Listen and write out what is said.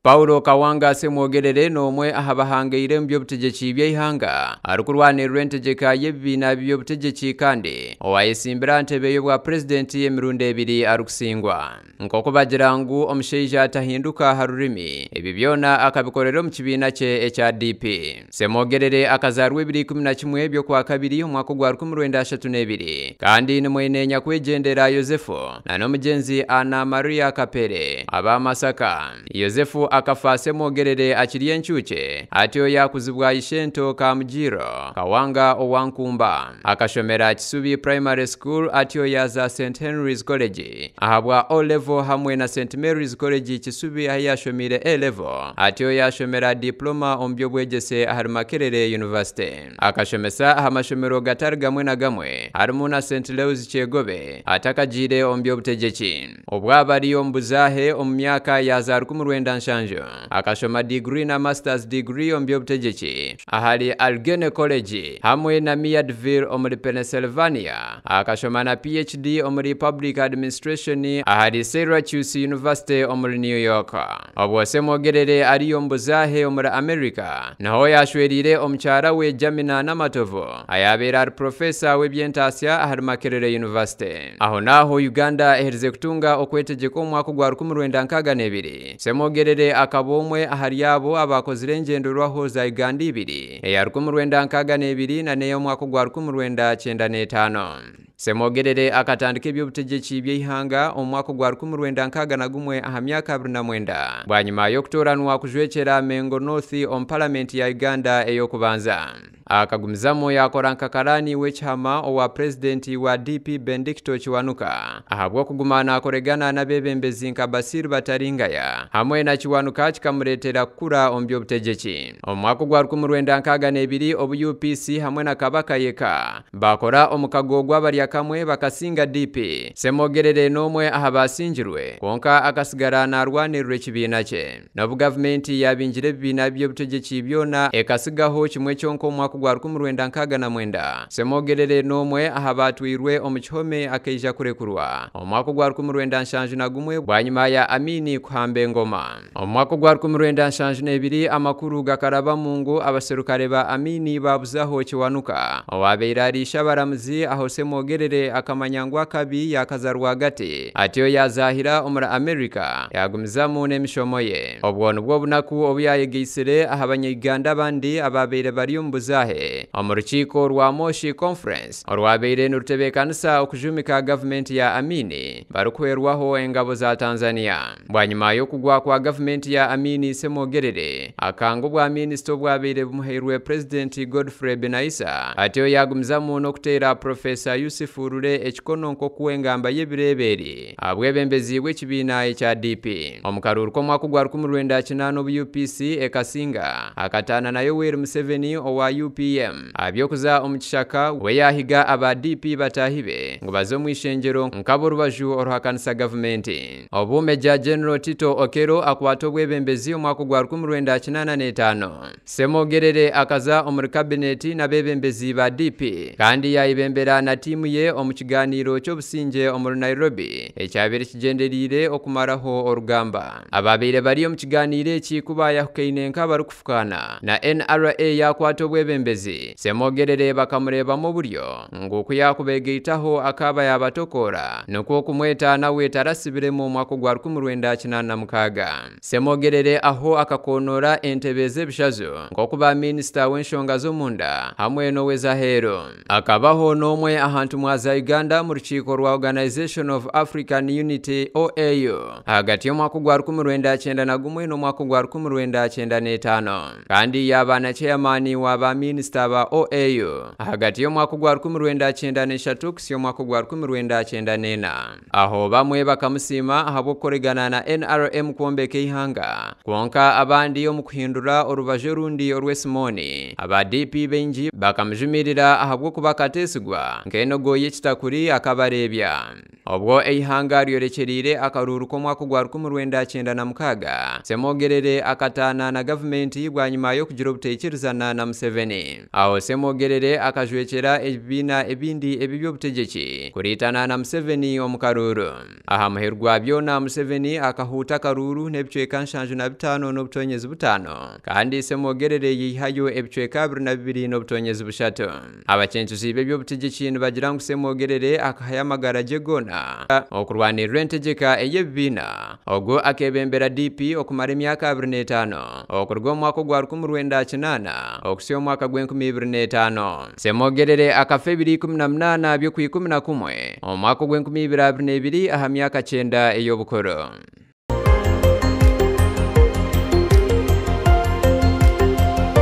Paulo Kawanga Ssemwogerere n'omwe aha bahangaire omu by'obutegyeki by'eihanga arikurwanirira entegyeka y'ebibiina by'obutegyeki kandi owayesimbire aha ntebe y'obwa purezidenti emirundi ebiri arikusingwa. Nk'oku bagira ngu omushaija atahinduka aha rurimi, ebi byona akabikorera omu kibiina kye ekya DP. Ssemwogerere akazaarwa ebiro 11 by'okwakabiri omwaka ogwa 1932 kandi ni mwene nyakwegyendera Yosefu na n'omugyenzi Anna Maria Kapere aba Masaka. Yosefu akafa Ssemwogerere akiri encuukye atyo yaakuzibwa Ishento Kamugiiro Kawanga owa Nkumba. Akashomera Kisubi Primary School atyo yaaza St Henry's College ahabwa O Level hamwe na St Mary's College Kisubi ahu yaashomiire A Level atyo yaashomera Diploma omu by'obwegyese ahari Makerere University. Akashomesa aha mashomero gatari gamwe na gamwe harimu na St Leo's Kyegobe atakagiire omu by'obutegyeki. Obu aba ari omu buzaahe omu myaka ya za 1970, akashoma diguri na masters degree omu by'obutegyeki ahari Allegheny College hamwe na Meadville omuri Pennsylvania. Akashoma na PhD omuri Public Administration ahari Syracuse University omuri New York. Obwo Ssemwogerere ari omu buzaahe omuri America, niho yaashwereire omukyara we Jamina Namatovu, ayaabaire ari Professor w'eby'entaasya ahari Makerere University. Ahonaaho Uganda eherize kutunga okwetegyeka omu mwaka ogwa 1962, Ssemwogerere akaba omwe ahari abo abaakozire engyenderwaho za Uganda ibiri, eya 1962 na n'ey'omwaka ogwa 1995. Ssemwogerere akatandika eby'obutegyeki by'eihanga omu mwaka ogwa 1961 aha myaka 29 bwanyima y'okutooranwa kujwekyera Mengo North omu Paramenti ya Uganda ey'okubanza. Akagumizamu yaakora nka karaani w'ekihama owa purezidenti wa DP Bendicto Kiwanuka ahabw'okuguma naakoregana n'abeebembezi nka Basil Bataringaya hamwe na Kiwanuka kikamureetera kukura omu by'obutegyeki. Omu mwaka ogwa 1962 obu UPC hamwe na Kabaka Yekka baakora omukago gw'abaryakamwe bakasinga DP, Ssemwogerere n'omwe aha baasingirwe kwonka akasigara naarwanirira ekibiina kye. N'obu gavumenti yaabingire ebibiina by'obutegyeki byona ekasigaho kimwe kyonka omu mwaka ogwa 1969, Ssemwogerere n'omwe aha baatwirwe omu kihome akaija kurekurwa omu mwaka ogwa 1971 bwanyima ya Amini kuhamba engoma. Omu mwaka ogwa 1972 amakuru gakarabamu ngu abaserukare ba Amini baabuzaho Kiwanuka owaabaire ari ishabaramuzi aho Ssemwogerere akamanya ngu akabi yaakaza rwagati atyo yaazaahira omuri America yaagumizamu n'emishomo ye. Obwo nibwo bunaku obu yaayegaitsire aha banya-Uganda abandi abaabaire bari omu buzaahe omu rukiiko rwa Moshi Conference orwabaire nirutebeekanisa okujuumika gavumenti ya Amini barikuhwerwaho engabo za Tanzania. Bwanyima y'okugwa kwa gavumenti ya Amini, Ssemwogerere akanga obwa minisita obwabaire bumuhairwe Purezidenti Godfrey Binaisa atyo yaagumizamu n'okuteera Purofeesa Yusuf Lule ekikono nk'oku engamba y'ebiro ebi eri ahabwebembezi bw'ekibiina ekya DP. Omu karuuru k'omwaka ogwa 1980 obu UPC ekasinga, akataana na Yoweri Museveni owa UPM ahaby'okuza omu kishaka we yaahiga aba DP bataahi be ngu baze omu ishengyero nk'ab'orubaju oruhakanisa gavumenti. Obu Major General Tito Okello akwata obwebembezi omwaka ogwa 1985, Ssemwogerere akaza omuri kabineti n'abeebembezi ba DP kandi yaayebembera na tiimu ye omu kigaaniiro ky'obusingye omuri Nairobi ekyabaire kigyendereire okumaraho orugamba. Abaabaire bari omu kigaaniiro eki ku baayahukaine nk'abarikufukaana na NRA yaakwata obwebembezi, Ssemwogerere bakamureebamu oburyo ngu ku yaakubeegaitaho akaaba yaabatokoora nikwo kumweta nawe tarasibiremu omwaka ogwa 1986. Ssemwogerere aho akakoonoora entebe z'ebishazo nk'oku ba minisita w'enshonga z'omunda hamwe n'ow'ez'aheeru. Akabaho n'omwe aha ntumwa za Uganda omu rukiiko rwa Organisation of African Unity, OAU, ahagati y'omwaka ogwa 1991 n'omwaka ogwa 1995 kandi yaaba na ceyamaani wa ba minisita ba OAU ahagati y'omwaka ogwa 1993 kuhitsya omwaka ogwa 1994. Aho bamwe bakamusiima ahabw'okukoregana na NRM kwombeka eihanga, kwonka abandi omu kuhindura orubaju orundi orw'esimooni, aba DP baingi bakamujumirira ahabw'okuba akateesigwa nk'enogo. Embogo y'ekitakuri akabareebya. Obwo eihanga ryorekyereire akaruuru k'omwaka ogwa 1996, Ssemogerere akataana na gavumenti bwanyima y'okugira obutaikirizana na Museveni. Aho Ssemogerere akajwekyera ebibiina ebindi eby'eby'obutegyeki kuriitana na Museveni omu karuuru. Aha muheru gwa byona Museveni akahuuta akaruuru n'ebicweka 75.5 kandi Ssemogerere yaihayo ebicweka 22.3. Abacencuzi b'eby'obutegyeki nibagira ngu Ssemogerere akahayo amagara ge goona okurwanirira entegyeka ey'ebibiina. Ogwo akeebembera DP okumara emyaka 25 okuruga omu mwaka ogwa 1980 okuhitsya omu mwaka gw'e2005. Ssemogerere akafa 18 by'okwa11 omu mwaka ogw'e2022 aha myaka 9 ey'obukuru.